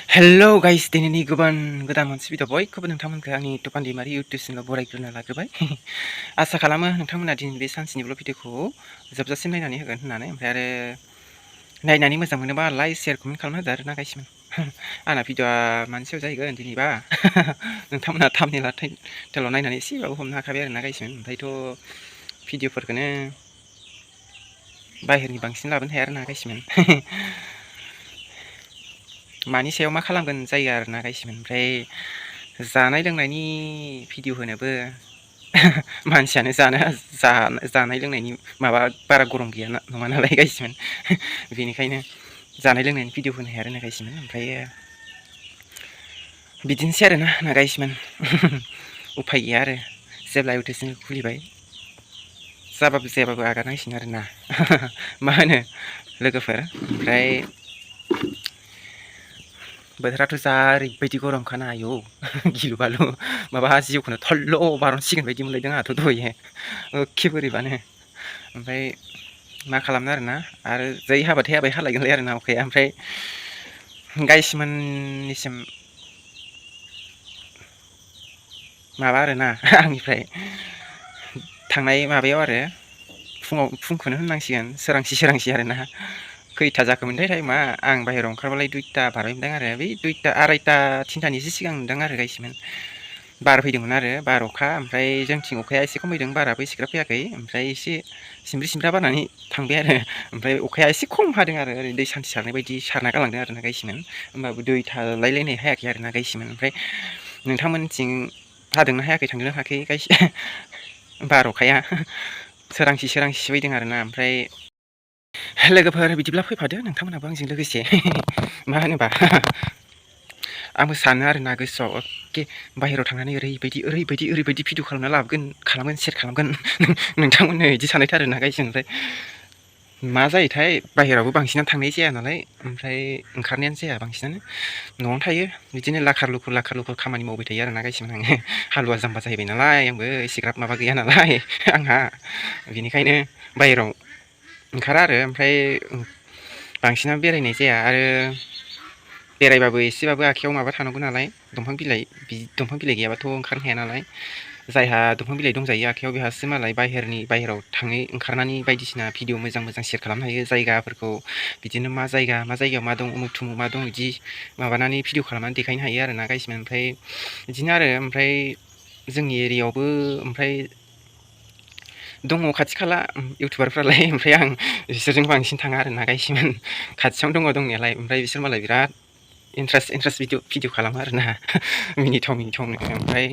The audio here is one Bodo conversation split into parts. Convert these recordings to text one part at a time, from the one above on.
हेलौ गाइस दिनैनि गोदान मोनसे भिडिअ बयखौबो नोंथांमोनखौ आंनि टपान दैमारि इउटुब चेनेलाव बरायग्रोना लाग्रोबाय आसा खालामो नोंथांमोना दिनै बे सानसेनिल' भिडिअखौ जोबजासिम नायनानै होगोन होननानै ओमफ्राय आरो नायनानै मोजां मोनोबा लाइक शेयार कमेन्ट खालामना होदो आरोना गाइसमोन आंना भिडिअआ मानि सायाव जाहैगोन दिनैबा नोंथांमोना थाम्बनेला टाइटेलाव नायनानै एसेबाबो हमनो हाखाबाय आरोना गाइसमोन ओमफ्रायथ' भिडिअफोरखौनो बाहेरनि बांसिन लाबोनो हाया आरोना गाइसमोन मानि सायाव मा खालामगोन जायो आरोना गाइसमोन ओमफ्राय जानाय लोंनायनि भिडिअ होनोबो मानसियानो जानाय लोंनायनि माबा बारा गरम गैया नङा नालाय गाइसमोन बेनिखायनो जानाय लोंनायनि भिडिअ होनो हाया आरोना गाइसमोन ओमफ्राय बिदिनोसै आरोना गाइसमोन उफाय गैया आरो जेब्ला इउटुब चेनेल खुलिबाय जाबाबो जायाबाबो आगारनांसिगोन आरोना मा होनो लोगोफोर ओमफ्राय बोथोराथ' जा ओरैबायदि गरमखाना आयौ गिलु बालु माबा जिउखौनो थल्ल' बारनसिगोन बायदि मोनलायदों आंहाथ' दहायो एखे बोरैबानो ओमफ्राय मा खालामनो आरोना आरो जै हाबाथाय हाबाय हालायगोनलाय आरोना अखाया ओमफ्राय गाइसमोननिसिम माबा आरोना आंनिफ्राय थांनाय माबायाव आरो फुंखौनो होननांसिगोन सोरांसि आरोना खैथा जाखोमोनथाय टाइमा आं बाहेरायाव ओंखारबालाय 2ता बारबाय मोनदों आरो बै 2ता 2:30 3तानि एसे सिगां नुदों आरो गाइसमोन बार फैदोंमोन आरो बार अखा ओमफ्राय जोंथिं अखाया एसे खमायदों बाराबो एसेग्राब फैयाखै ओमफ्राय एसे सिमब्रि बारनानै थांबाय आरो ओमफ्राय अखाया एसे खम हादों आरो ओरै दै सान्थि सारनाय बायदि सारना गालांदों आरोना गाइसमोन होमबाबो दै थालायलायनाय हायाखै आरोना गाइसमोन ओमफ्राय नोंथांमोननिथिं हादोंना हायाखै थांदोंना थाङाखै गाइस बार अखाया सोरांसि फैदों आरोना ओमफ्राय लोगोफोर बिदिब्ला फैफादो नोंथांमोनहाबो आंजों लोगोसे मा होनोबा आंबो सानो आरोना गोसोआव एखे बाहेरायाव थांनानै ओरैबायदि भिडिअ खालामगोन शेयार खालामगोन नोंथांमोननो बिदि सानलायथारो आरोना गाइस ओमफ्राय मा जायोथाय बाहेरायावबो बांसिनानो थांनाय जाया नालाय ओमफ्राय ओंखारनायानो जाया बांसिनानो न'आवनो थायो बिदिनो लाखार लुखुर खामानि मावबाय थायो आरोना गाइसमोन आङो हालुवा जाम्बा जाहैबाय नालाय आंबो एसेग्राब माबा गैया नालाय आंहा बेनिखायनो बाहेरायाव ओंखारा आरो ओमफ्राय बांसिनानो बेरायनाय जाया आरो बेरायबाबो एसेबाबो आखाइयाव माबा थानांगौ नालाय दंफां बिलाइ गैयाबाथ' ओंखारनो हाया नालाय जायहा दंफां बिलाइ दंजायो आखाइयाव बेहासो मालाय बाहेरायाव ओंखारनानै बायदिसिना भिडिअ मोजां शेयार खालामनो हायो जायगाफोरखौ बिदिनो मा जायगायाव मा दं उमुक थुमुक मा दं बिदि माबानानै भिडिअ खालामनानै देखायनो हायो आरोना गाइसमोन ओमफ्राय बिदिनो आरो ओमफ्राय जोंनि एरियायावबो ओमफ्राय दङ खाथि खाला इउटुबारफ्रालाय ओमफ्राय आं बिसोरजों बांसिन थाङा आरोना गाइसमोन खाथियावनो दङ दंनायालाय ओमफ्राय बिसोर मालाय बिराद इन्ट्रेस्ट भिडिअ खालामो आरोना मिनिथावनो ओमफ्राय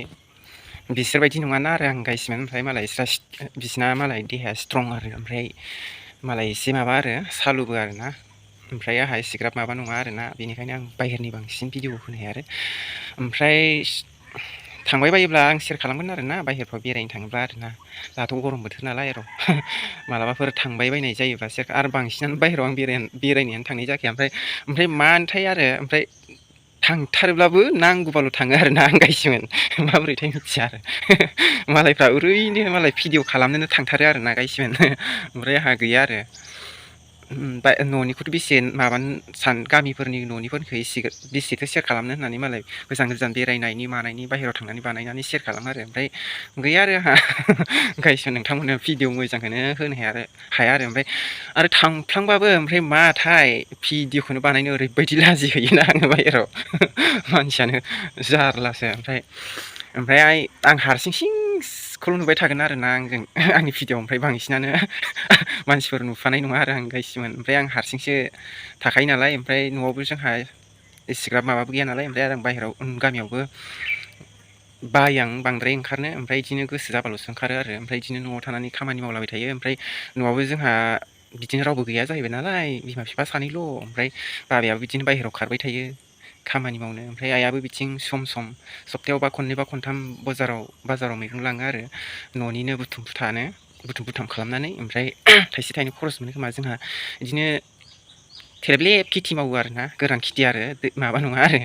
बिसोरबायदि नङाना आरो आं गाइसमोन ओमफ्राय मालाय बिसिना मालाय देहाया स्ट्रं आरो ओमफ्राय मालाय एसे माबा आरो सालुबो आरोना ओमफ्राय आंहा एसेग्राब माबा नङा आरोना बेनिखायनो आं बाहेरनि बांसिन भिडिअ होनो हाया आरो ओमफ्राय थांबाय बायोब्ला आं शेयार खालामगोन आरोना बाहेरफ्राव बेरायनो थाङोब्ला आरोना दाथ' गरम बोथोर नालाय र' मालाबाफोर थांबाय बायनाय जायोबा आरो बांसिनानो बाहेरायाव आं बेरायनायानो थांनाय जाखाया ओमफ्राय मानोथाय आरो ओमफ्राय थांथारोब्लाबो नांगौबाल' थाङो आरोना आं गाइसमोन माबोरैथाय मिथिया आरो मालायफ्रा ओरैनो मालाय भिडिअ खालामनोनो थांथारो आरोना गाइसमोन ओमफ्राय आंहा गैया आरो न'निखौथ' बेसे माबानो गामिफोरनि न'निफोरनिखौ बेसेथो शेयार खालामनो होननानै मालाय गोजान बेरायनायनि मानायनि बाहेरायाव थांनानै बानायनानै शेयार खालामो आरो ओमफ्राय गैया आरो आंहा गाइसमोन नोंथांमोननो भिडिअ मोजांखौनो होनो हाया आरो ओमफ्राय आरो थांफ्लांबाबो ओमफ्राय माथाय भिडिअखौनो बानायनो ओरैबायदि लाजि हैयोना आङो बाहेरायाव मानसियानो जारलासो ओमफ्राय आं हारसिंखौल' नुबाय थागोन आरोना आंनि भिडिअ ओमफ्राय बांसिनानो मानसिफोर नुफानाय नङा आरो आं गाइसमोन ओमफ्राय आं हारसिंसो थाखायो नालाय ओमफ्राय न'आवबो जोंहा एसेग्राब माबाबो गैया नालाय ओमफ्राय आरो आं बाहेरायाव गामियावबो बायो आं बांद्राय ओंखारनो ओमफ्राय बिदिनो गोसो जाबाल'सो ओंखारो आरो ओमफ्राय बिदिनो न'आव थानानै खामानि मावलाबाय थायो ओमफ्राय न'आवबो जोंहा बिदिनो रावबो गैया जाहैबाय नालाय बिमा बिफा सानैल' ओमफ्राय बाबायाबो बिदिनो बाहेरायाव खारबाय थायो खामानि मावनो ओमफ्राय आइयाबो बिथिं सम सप्तायावबा खननै बा खनथाम बाजाराव मैगं लाङो आरो न'निनो बुथुम खालामनानै ओमफ्राय थाइसे थाइनै खरस मोनो खोमा जोंहा बिदिनो थेलेब खेथि मावो आरोना गोरान खेथि आरो माबा नङा आरो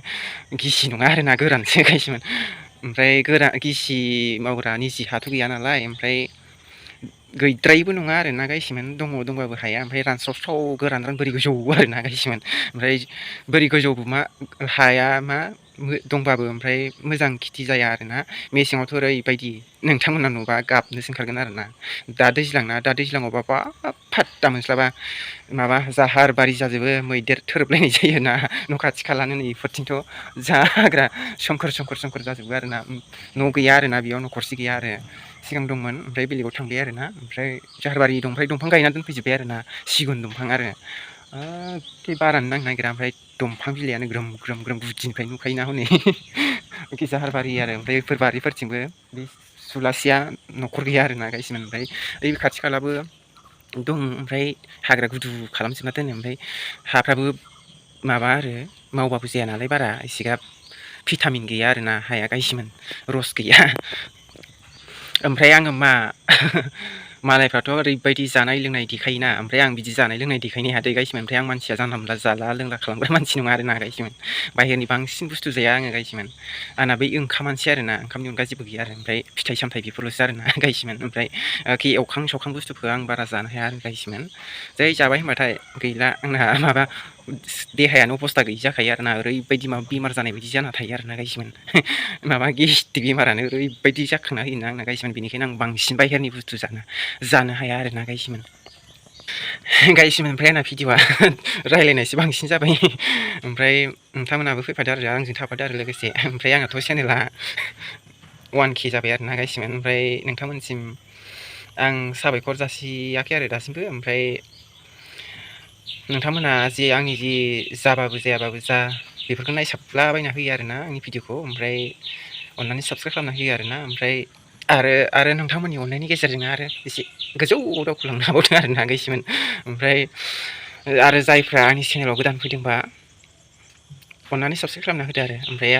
गिसि नङा आरोना गोरानसो गाइसमोन ओमफ्राय गिसि मावग्रा निजि हाथ' गैया नालाय ओमफ्राय गैद्रायैबो नङा आरोना गायसिमोन दंबाबो हाया ओमफ्राय रानस्रावस्राव गोरान बोरि गोजौ आरोना गायसिमोन ओमफ्राय बोरि गोजौबो मा हाया मा दंबाबो ओमफ्राय मोजां खेथि जाया आरोना मेसेङावथ' ओरैबायदि नोंथांमोना नुबा गाबनोसो ओंखारगोन आरोना दा दैज्लाङावबा फात्ता मोनस्लाबा माबा जाहार बारि जाजोबो मैदेर थोरोबलायनाय जायोना न' खाथि खालानो नै इफोरथिंथ' जा हाग्रा सोमखोर जाजोबो आरोना न' गैया आरोना बेयाव न'खरसे गैया आरो सिगां दंमोन ओमफ्राय बेलेगाव थांबाय आरोना ओमफ्राय जाहारबारि दं ओमफ्राय दंफां गायना दोनफैजोब्बाय आरोना सिगुन दंफां आरो बारानो नांनो नागिरा ओमफ्राय दंफां बिलाइयानो ग्रोम ग्रोम गुदिनिफ्राय नुखायोना हनै जाहारबारि आरो ओमफ्राय बेफोर बारिफोरथिंबो बे सुलासेया न'खर गैया आरोना गायसिमोन ओमफ्राय ओइ खाथि खालाबो दं ओमफ्राय हाग्रा गुदु खालामजोबना दोनो ओमफ्राय हाफ्राबो माबा आरो मावबाबो जाया नालाय बारा एसेग्राब भिटामिन गैया आरोना हाया गायसिमोन रस गैया ओमफ्राय आङो मालायफ्राथ' ओरैबायदि जानाय लोंनाय देखायोना ओमफ्राय आं बिदि जानाय लोंनाय देखायनो हाया गायसिमोन ओमफ्राय आं मानसिया जानला मोनला जाला लोंला खालामग्रा मानसि नङा आरोना गायसिमोन बाहेरनि बांसिन बुस्थु जाया आङो गायसिमोन आंना बै ओंखामानोसै आरोना ओंखामनि अनगा जेबो गैया आरो ओमफ्राय फिथाइ सामथाइ बेफोरल'सो आरोना गायसिमोन ओमफ्राय एवखां सावखां बुस्थुखौ आं बारा जानो हाया आरो गायसिमोन जै जाबाय होनबाथाय गैला आंना माबा देहायानो अबस्था गैयि जाखायो आरोना ओरैबायदि माबा बेमार जानाय बायदि जाना थायो आरोना गायसिमोन माबा गेस्टिक बेमारानो ओरैबायदि जाखांना होयोना आंना गायसिमोन बेनिखायनो आं बांसिन बाहेरनि बुस्थु जानो हाया आरोना गायसिमोन ओमफ्राय आंना भिडिअ'आ रायज्लायनायसो बांसिन जाबाय ओमफ्राय नोंथांमोनहाबो फैफादो आरो आंजों थाफादो आरो लोगोसे ओमफ्राय आंनाथ' चेनेला 1K जाबाय आरोना गायसिमोन ओमफ्राय नोंथांमोनसिम आं साबायखर जासियाखै आरो दासिमबो ओमफ्राय नोंथांमोना जे आंनि जि जाबाबो जायाबाबो जा बेफोरखौ नायसाबलाबायना होयो आरोना आंनि भिडिअ'खौ ओमफ्राय अननानै साबसक्राइब खालामना होयो आरोना ओमफ्राय आरो नोंथांमोननि अननायनि गेजेरजोंनो आरो एसे गोजौआव दावखोलांनो हाबावदों आरोना गायसिमोन ओमफ्राय आरो जायफ्रा आंनि चेनेलाव गोदान फैदोंबा अननानै साबसक्राइब खालामना होदो आरो ओमफ्राय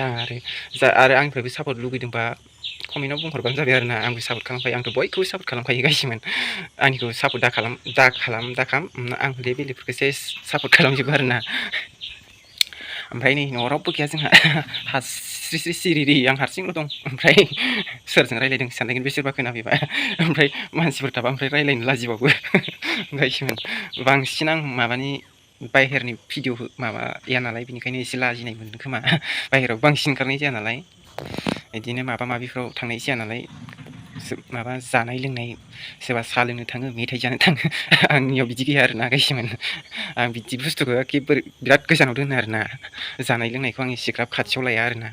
आरो आंनिफ्रायबो सापर्ट लुगैदोंबा कमेन्टआव बुंहरबानो जाबाय आरोना आंबो सापर्ट खालामखायो आंथ' बयखौबो सापर्ट खालामखायो गायसिमोन आंनिखौ सापर्ट दाखालाम आं हले बेलेगफोरखौ सेस सापर्ट खालामजोबो आरोना ओमफ्राय नै न'आव रावबो गैया जोंहा हास्रिस्रि सिरिरि आं हारसिंल' दं ओमफ्राय सोरजों रायज्लायदों सानलायगोन बे सोरबा खोनाफैबा ओमफ्राय मानसिफोर थाबा ओमफ्राय रायज्लायनो लाजिबावो गायसिमोन बांसिन आं माबानि बाहेरनि भिडिअ माबाया नालाय बेनिखायनो एसे लाजिनाय मोनदों खोमा बाहेरायाव बांसिन ओंखारनाय जाया नालाय बिदिनो माबा माबिफ्राव थांनाय जाया नालाय माबा जानाय लोंनाय सोरबा साहा लोंनो थाङो मेथाइ जानो थाङो आंनियाव बिदि गैया आरोना गायसिमोन आं बिदि बुस्थुखौ एखेबारे बिराद गोजानाव दोनो आरोना जानाय लोंनायखौ आं एसेग्राब खाथियाव लाया आरोना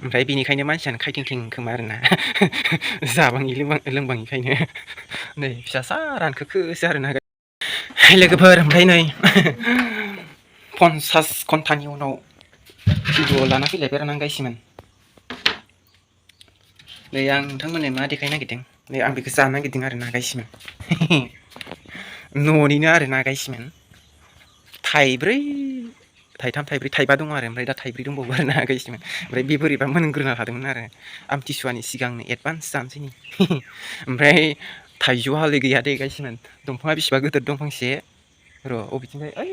ओमफ्राय बेनिखायनो मानसियानो खायथिं थिं खोमा आरोना जाबाङि लोंबाङिखायनो नै फिसासा रानखोखोसो आरोना लोगोफोर ओमफ्राय नै 50 घन्टानि उनाव भिडिअ लाना फैलायबाय आरोना गायसिमोन नै आं नोंथांमोननो मा देखायनो नागिरदों नै आं बेखौ जानो नागिरदों आरोना गायसिमोन न'निनो आरोना गायसिमोन थाइब्रै थाइथाम थाइब्रै थाइबा दङ आरो ओमफ्राय दा थाइब्रै दंबावो आरोना गायसिमोन ओमफ्राय बे बोरैबा मोनग्रोना थादोंमोन आरो आमथिसुवानि सिगांनो एडभान्स जानोसैनि ओमफ्राय थाइजौ हालदै गैया दे गायसिमोन दंफाङा बेसेबा गिदिर दं फांसे र' अबेथिंजाय ओइ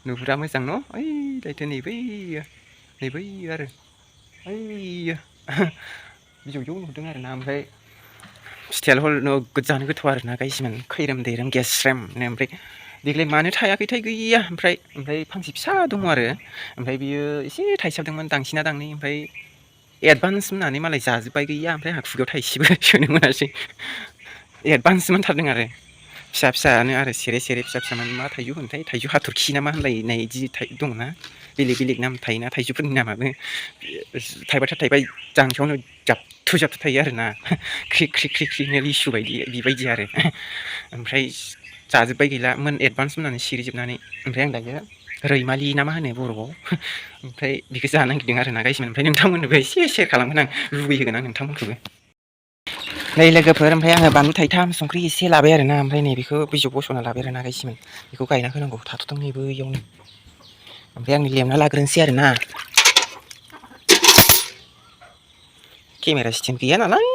नुहुरा मोजां न' ओइ दायथो नै बैयो आरो ओइयो बिजौ नुदों आरोना ओमफ्राय फिथाइयाल' नोगोद जानो गोथाव आरोना गायसिमोन खैरोम दैरोम गेस्रेमनो ओमफ्राय देग्लाय मानो थायाखैथाय गैया ओमफ्राय फांसे फिसा दङ आरो ओमफ्राय बियो एसे थाइसाबदोंमोन दांसेना दांनै ओमफ्राय एडभान्स होननानै मालाय जाजोब्बाय गैया ओमफ्राय आंहा खुगायाव थाइसेबो सोनो मोनासै एडभान्स मोनथारदों आरो फिसानो आरो सेरे फिसा मा थाइजौ होनोथाय थाइजौ हाथरखि ना मा होनलायनाय बिदि दंना बेलेग नाम थायोना थाइजौफोरनि नामाबो थाइबाय जांसियावनो जाबथु थायो आरोना ख्रि लिसु बायदि बेबायदि आरो ओमफ्राय जाजोब्बाय गैला एडभान्स होननानै सिरिजोबनानै ओमफ्राय आं दायो रैमालि ना मा होनो बर'आव ओमफ्राय बेखौ जानो नागिरदों आरोना गायसिमोन ओमफ्राय नोंथांमोननोबो एसे सेयार खालामगोन आं लुबैहोगोन आं नोंथांमोनखौबो नै लोगोफोर ओमफ्राय आङो बानलु थाइथाम संख्रि एसे लाबाय आरोना ओमफ्राय नै बेखौ बिजौ बस'ना लाबाय आरोना गायसिमोन बेखौ गायना होनांगौ थाथ'थों नै बैयावनो ओमफ्राय आं लेमना लाग्रोनोसै आरोना केमेरा स्टेन्ड गैया नालाय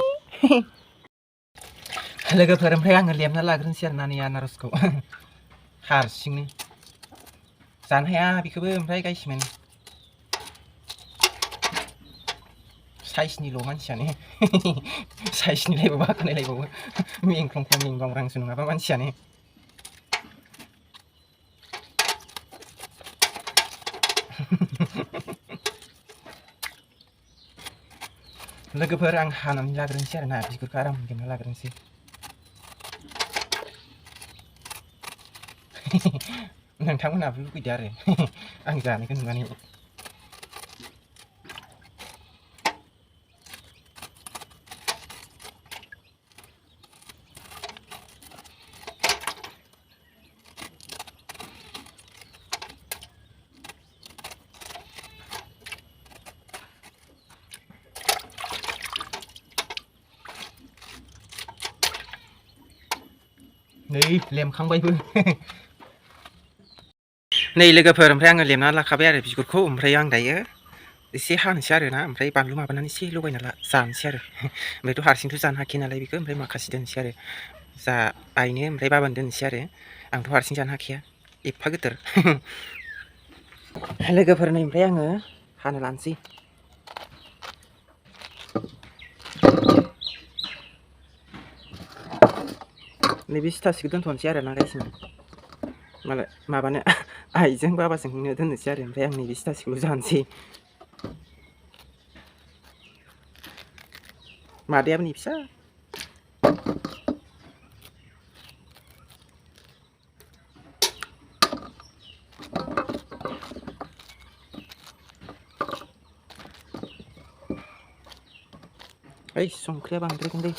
लोगोफोर ओमफ्राय आङो लेमना लाग्रोनोसै आरोना नै आनारसखौ हारसिंनो जानो हाया बेखौबो ओमफ्राय गायसिमोन साइसनिल' मानसियानो साइसनिलायबो बाखनायलायबावो मेंख्रंख्रं मेंबांग्रांसो नङाबा मानसियानो। लोगोफोर आं हानानै लाग्रोनोसै आरोना बिगुरखौ आराम देना लाग्रोनोसै। नोंथांमोनहाबो लुगैदो आरो आं जानायखौ नुनानै। नै लेमखांबायबो नै लोगोफोर ओमफ्राय आङो लेमना लाखाबाय आरो बिगुरखौ। ओमफ्राय आं दायो एसे हानोसै आरोना, ओमफ्राय बानलु माबानानै एसे लगायना जानोसै आरो। ओमफ्रायथ' हारसिंथ' जानो हाखाया नालाय बेखौ, ओमफ्राय माखासे दोनसै आरो जा आइनो ओमफ्राय बाबानो दोनसै आरो। आंथ' हारसिं जानो हाखाया एफा गिदिर। लोगोफोर नै ओमफ्राय आङो हानो लानोसै। नैबे सिथासेखौ दोनथ'नोसै आरो ना गायसिनो मालाय माबानो आइजों बाबाजोंनो दोननोसै आरो। ओमफ्राय आं नैबे सिथासेखौल' जानोसै। मादैयाबो नै फिसा ओइ संख्रिया बांद्रायगोनलै।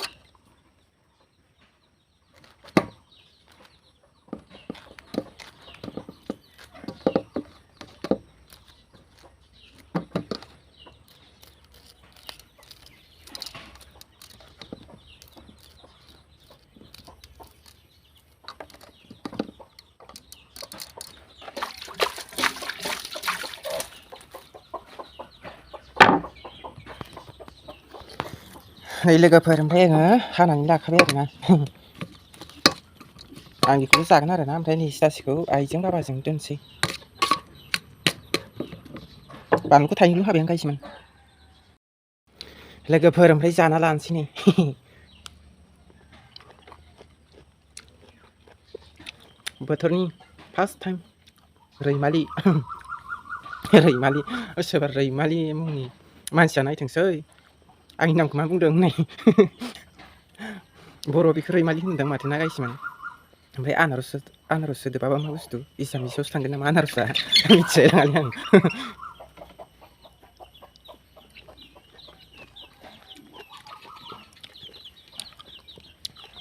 नै लोगोफोर ओमफ्राय आङो हानानै लाखाबाय आरोना। आं बेखौल' जागोन आरोना, ओमफ्राय नै सिथासेखौ आइजों बाबाजों दोनसै। बानलुखौ थाइनैल' हाबाय आं गायसिमोन। लोगोफोर ओमफ्राय जाना लानोसै नै। बोथोरनि फार्स्ट टाइम रैमालि सोरबा रैमालि मुंनि मानसिया नायथोंसै आंनि नामखौ मा बुंदों होननाय। बर' बिखौ रैमालि होनदों माथो ना गायसिमोन। ओमफ्राय आनारस सोदोबाबा मा बुस्थु एसामिसावसो थांगोन नामा आनारसआ मिथिलाय लाङालै आं।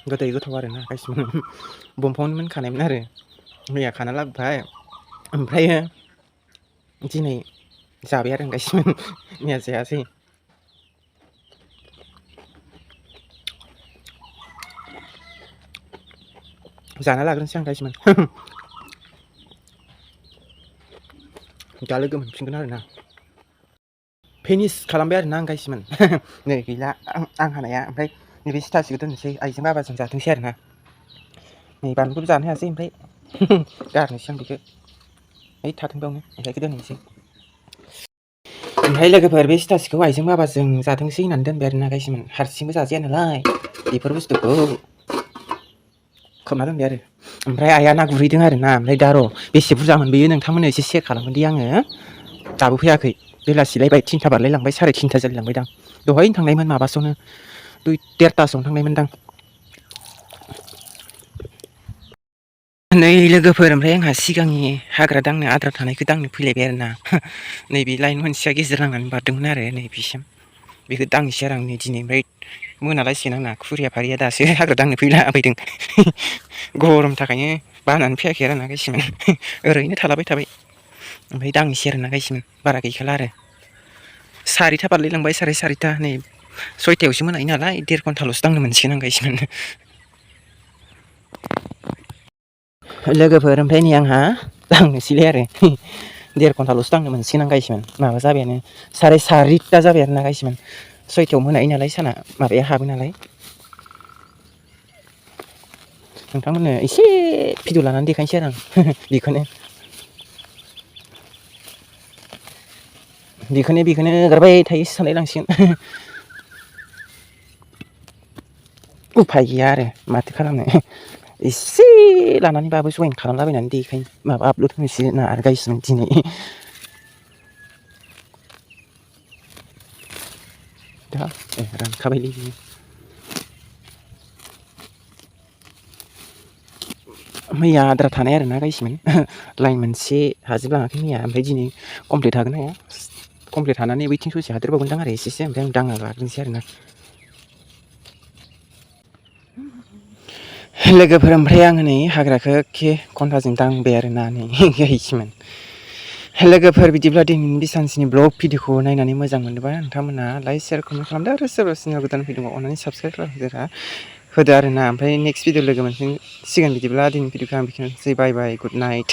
गोदै गोथाव आरोना गायसिमोन बंफाङावनो मोनखानायमोन आरो मैया खाना लाबोबाय। ओमफ्रायो दिनै जाबाय आरो गायसिमोन, मैया जायासै। जाना लाग्रोनोसै आं गायसिमोन। दा लोगो मोनफिनगोन आरोना। फिनिस खालामबाय आरोना आं गायसिमोन। नै गैला आं हानाया। ओमफ्राय नैबे सिथासेखौ दोननोसै आइजों बाबाजों जाथोंसै आरोना। नै बानलुखौबो जानो हायासै, ओमफ्राय गारनोसै आं बेखौ। ओइ थाथों बेयावनो ओमफ्राय दोननोसै। ओमफ्राय लोगोफोर बे सिथासेखौ आइजों बाबाजों जाथोंसै होननानै दोनबाय आरोना गायसिमोन। हारसिंबो जाजाया नालाय बेफोर बुस्थुखौ खोबना दोनबाय आरो। ओमफ्राय आइया ना गुरहैदों आरोना। ओमफ्राय दा र' बेसे बुरजा मोनबोयो नोंथांमोननो एसे सेयार खालामगोन दे आङो। दाबो फैयाखै, बेलासिलायबाय 3था बारलायलांबाय, 3:30 जालायलांबायदां। दहायनो थांनायमोन माबासोआवनो 1:30टासोआवनो थांनायमोन दां। नै लोगोफोर ओमफ्राय आंहा सिगांनि हाग्रा दांनो आद्रा थानायखौ दांनो फैलायबाय आरोना। नैबे लाइन मोनसेया गेजेर नांनानै बारदोंमोन आरो नैबेसिम। बेखौ दांनोसै आरो आं नै दिनै। ओमफ्राय मोनालायसिगोन आंना खुरिया फारिया दासो हाग्रा दांनो फैलाबायदों। गरमनि थाखायनो बानानै फैयाखै आरोना गायसिमोन। ओरैनो थालाबाय थाबाय। ओमफ्राय दांनोसै आरोना गायसिमोन, बारा गैखाला आरो। 4:00 बारलायलांबाय, 4:30 नै 6:00टायावसो मोनायो नालाय 1.5 घन्टाल'सो दांनो मोनसिगोन आं गायसिमोन। लोगोफोर ओमफ्राय नै आंहा दांनोसैलाय आरो 1.5 घन्टाल'सो दांनो मोनसिगोन आं गायसिमोन। माबा जाबायानो 4:30 जाबाय आरोना गायसिमोन। 6:00टायाव मोनायो नालाय साना माबाया हाबो नालाय। नोंथांमोननो एसे भिडिअ लानानै देखायनोसै आरो आं बेखौनो। बेखौनो गारबाय थायो सानलायलांसिगोन। उफाय गैया आरो माथो खालामनो एसे लानानैबाबो जइन खालामलाबायनानै देखायनो माबा आपलड होनोसै ना आरो गायसिनो दिनै दा रानखाबायलै बियो मैया आद्रा थानाय आरोना गायसिमोन लाइन मोनसे हाजोबलाङाखै मैया ओमफ्राय दिनै कमप्लिट हागोन हाया कमप्लिट हानानै बैथिं ससे हादेरबावगोनदां आरो एसेसो ओमफ्राय आं दाङा गारनोसै आरोना लोगोफोर ओमफ्राय आङो नै हाग्राखौ एखे खन्थाजों दांबाय आरोना नै गायसिमोन लोगोफोर बिदिब्ला दिनैनि बे सानसेनि ब्लग भिडिअखौ नायनानै मोजां मोनोबा नोंथांमोना लाइक शेयार कमेन्ट खालामदो आरो सोरबा सिनियर गोदान फैदोंबा अननानै साबस्क्राइब होदो आरोना ओमफ्राय नेक्स्ट भिडिअ लोगो मोनसिगोन बिदिब्ला दिनैनि भिडिअखौ आं बेखिनियावनोसै बाय बाय गुड नाइट